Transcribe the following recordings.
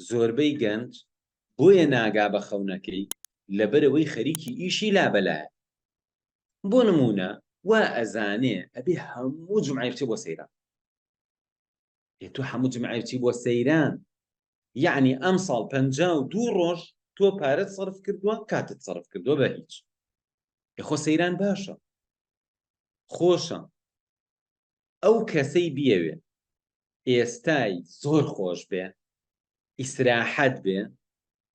زۆربەی گەنج بۆیە ناگا بە خەونەکەی لەبەرئەوەی خەریکی ئیشی لابەلایە. بۆ نموونە وا ئەزانێ ئەبێ هەموو جومعەی بچێ بۆ سەیران. ئێ تۆ هەموو جومعەی بچی بۆ سەیران یەعنی ئەمساڵ 52 ڕۆژ تۆ پارەت سەرف کردووە کاتت سەرف کردووە بە هیچ. ئێ خۆ سەیران باشە خۆشە ئەو کەسەی بیەوێ ئێستای زۆر خۆش بێ ئیسراحەت بێ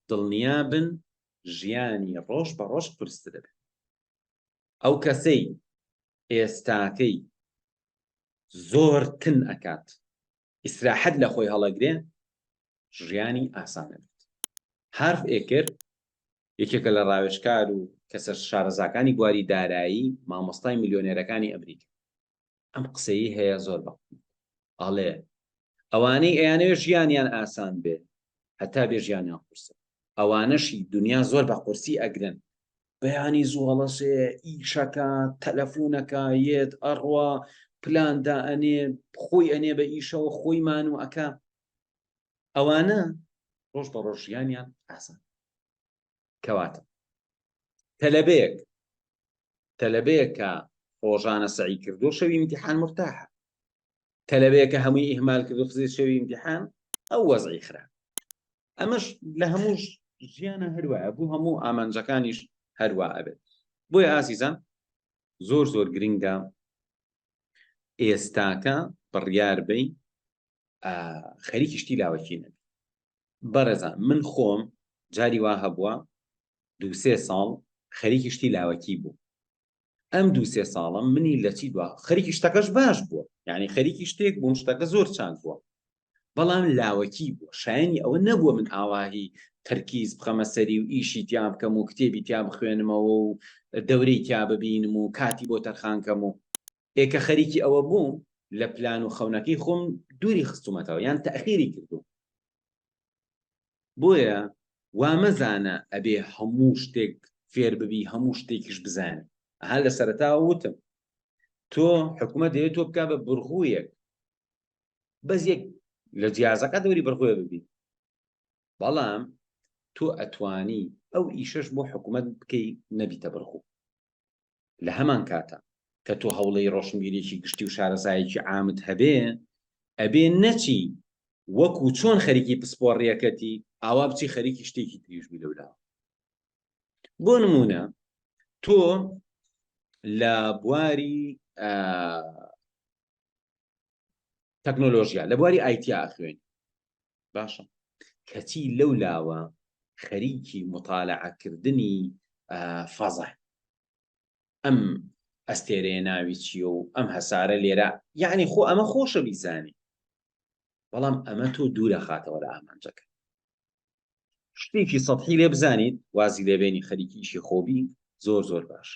دڵنیا بن ژیانی ڕۆژ بە ڕۆژ قورستر ئەبێ ئەو کەسەی ئێستاکەی زۆر تن ئەکات ئیسراحەت لە خۆی هەڵەگرێ ژیانی ئاسان ئەبێت هارف ئێکر یەکێکە لە ڕاوێژکار و کەسە شارەزاکانی بواری دارایی مامۆستای ملیۆنێرەکانی ئەمریکا ئەم قسەی هەیە زۆر بە ئەڵێ ئەوانەی ئەیانەوێ ژیانیان ئاسان بێ هەتا بێ ژیانیان قورسە ئەوانەشی دنیا زۆر بە قورسی ئەگرن بەیانی زوو هەڵەسێ ئیشەکە تەلەفونەکە یەت ئەڕوا پلان دائەنێ خۆی ئەنێ بە ئیشەوە خۆی مانوو ئەکا ئەوانە ڕۆژ بە ڕۆژ ژیانیان ئاسان کەواتە تەلەبەیەک تەلەبەیەک کە ڕۆژانە سەعی کردو شەوی ئیمتیحان مرتاحە تەلەبەیەکە هەمووی ئیهمال کردو خزی شەوی ئیمتیحان ئەو وەزعی خراپ ئەمەش لە هەموو ژیانە هەروایە بۆ هەموو ئامانجەکانیش هەروا ئەبێت بۆیە ئازیزان زۆر زۆر گرنگە ئێستاکە بڕیار بەی خەریکی شتی لاوەکی نەبی بەڕێزان من خۆم جاری وا هەبووە دوسێ ساڵ خەریکی شتی لاوەکی بوو ئەم دوسێ ساڵە منی لە چی دوا خەریکی شتەکەش باش بووە یعنی خەریکی شتێک بووم شتەکە زۆر چاک بووە بەڵام لاوەکی بووە شایەنی ئەوە نەبووە من ئاواهی تەرکیز بخەمە سەری و ئیشی تیا بکەم و کتێبی تیا بخوێنمەوە و دەورەی تیا ببینم و کاتی بۆ تەرخانکەم و ئێ کە خەریکی ئەوە بووم لە پلان و خەونەکەی خۆم دووری خستومەتەوە یان تەئخیری کردووم بۆیە وا مەزانە ئەبێ هەموو شتێک فێر ببی هەموو شتێکیش بزانی ئەها لە سەرەتاوە وتم تۆ حکومەت دەیەوێت تۆ بکا بە برغوویەک بەس یەک لە جیازەکە دەوری بەرخۆیە ببی بەڵام تۆ ئەتوانی ئەو ئیشەش بۆ حکوومەت بکەی نەبیتە بەرخۆ لە هەمان کاتە کە تۆ هەوڵی ڕۆشنبیرێکی گشتی و شارەزایەکی عامت هەبێ ئەبێ نەچی وەکو چۆن خەریکی پسپۆڕیەکەتی ئاوا بچی خەریکی شتێکی تریش بی لەولاوە بۆ نمونە تۆ لە بواری تەکنۆلۆژیا لە بواری ئایتی ئاخوێنی باشە کەچی لەو لاوە خەریکی مطالعەکردنی فەزای ئەم ئەستێرەیە ناوی چییە و ئەم هەسارە لێرە یعنی خۆ ئەمە خۆشە بیزانی بەڵام ئەمە تۆ دوورە خاتەوە لە ئامانجەکە شتێکی سەحی لێ بزانیت وازی لێبێنی خەریکی ئیشی خۆبی زۆر زۆر باش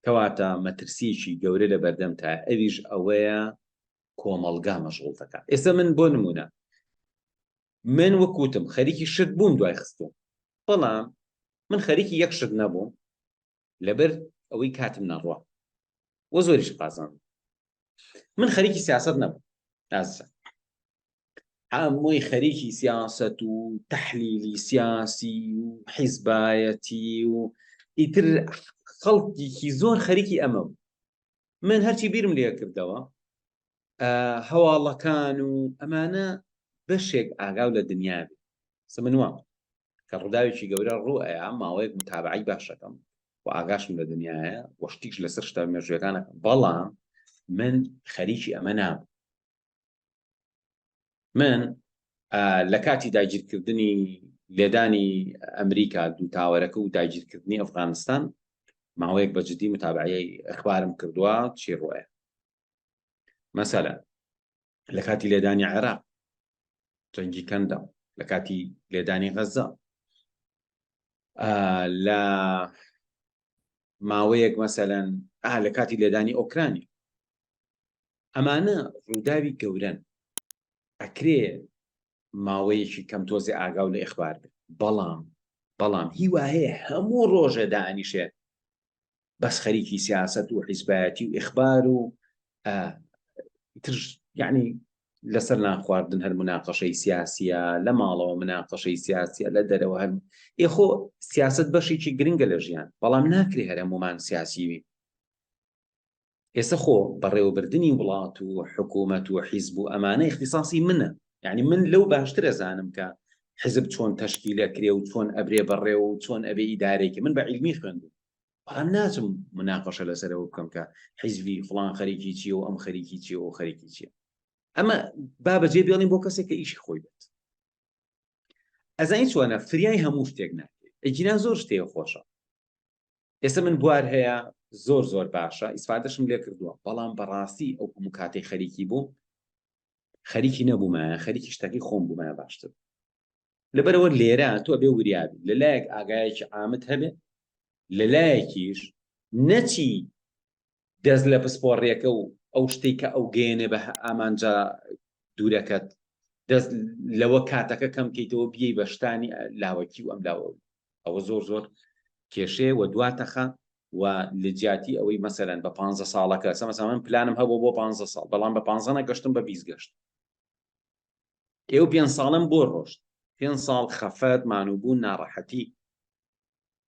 کەواتە مەترسیەکی گەورە لە بەردەمتایە ئەویش ئەوەیە کۆمەڵگا مەشغوڵ دەکات ئێستا من بۆ نمونە من وەکوتم خەریکی شت بووم دوای خستوم بەڵام من خەریکی یەک شت نەبووم لەبەر ئەوەی کاتم نەڕوە وە زۆریش قازان من خەریکی سیاست نەبوو ئازیزان هەمووی خەریکی سیاسەت و تەحلیلی سیاسی و حیزبایەتی و ئیتر خەڵکێکی زۆر خەریکی ئەمە بوو من هەرچی بیرم لێ کردەوە هەواڵەکان و ئەمانە بەشێک ئاگاو لە دنیا بێ من وام کە ڕووداوێکی گەورە ڕوو ئەیا ماوەیەک متابعی باشەکەم و ئاگاشم لە دنیاە وەشتیش لەسەر شتە مێژوەکانەکەم بەڵام من خەریکی ئەمە نابوو من لە کاتی داگیرکردنی لێدانی ئەمریکا دوو تاوەرەکە و داگیرکردنی ئەفغانستان ماوەیەک بە جدی متابعەی ئەخبارم کردووە چی ڕۆیە مەسەلە لە کاتی لێدانی عێراق جەنگی کەندا لە کاتی لێدانی غەزە لە ماوەیەک مەسەلەن لە کاتی لێدانی ئۆکرانی ئەمانە ڕووداوی گەورەن ئەکرێ ماوەیەکی کەم تۆزێ ئاگاو لە ئیخبار بێت بەڵام بەڵام هیوا هەیە هەموو ڕۆژێ دائەنیشێ بەس خەریکی سیاسەت و حیزبایەتی و ئیخبار و ئیتر یعنی. لەسەر نان خواردن هەر مناقەشەی سیاسیە، لە ماڵەوە مناقەشەی سیاسیە، لە دەرەوە هەر ئێ خۆ سیاسەت بەشێکی گرنگە لە ژیان، بەڵام ناکرێ هەر هەموومان سیاسی بین. ئێستا خۆ بەڕێوەبردنی وڵات و حکوومەت و حیزب و ئەمانە ئیختیساسی منە، یعنی من لەو باشتر ئەزانم کە حیزب چۆن تەشکیل ئەکرێ و چۆن ئەبرێ بەڕێوە و چۆن ئەبێ ئیدارەیەکی من بە عیلمی خوێندووم. بەڵام ناچم مناقەشە لەسەرەوە بکەم کە حیزبی فڵان خەریکی چییە و ئەم خەریکی چییە و خەریکی چییە ئەمە با بەجێ بێڵین بۆ کەسێک کە ئیشی خۆی بێت ئەزانی چۆنە فریای هەموو شتێک ناکرێت ئەگینا زۆر شتێ خۆشە ئێستا من بوار هەیە زۆر زۆر باشە ئیسفادەشم لێ کردووە بەڵام بەڕاستی ئەو هەموو کاتێک خەریکی بوو خەریکی نەبوومایە خەریکی شتەکەی خۆم بوومایە باشتر لەبەرئەوە لێرە تۆ ئەبێ وریابی لەلایەک ئاگایەکی عامت هەبێ لەلایەکیش نەچی دەست لە پسپۆڕیەکە و ئەو شتێک کە ئەو گەیەنێ بە ئامانجە دوورەکەت دەست لەوە کاتەکە کەم کەیتەوە بیەی بە شتانی لاوەکی و ئەم لاوە ئەوە زۆر زۆر کێشەیە و دواتەخە و لە جیاتی ئەوەی مەسەرەن بە پ ساڵەکە سەمەسا من پلانم هەبوو بۆ پ ساڵ بەڵام بە پ نەگەشتم بە 20 گەشت ئێو پێنج ساڵم بۆ ڕۆشت پێنج ساڵ خەفەت مانووبوون ناڕەحەتی.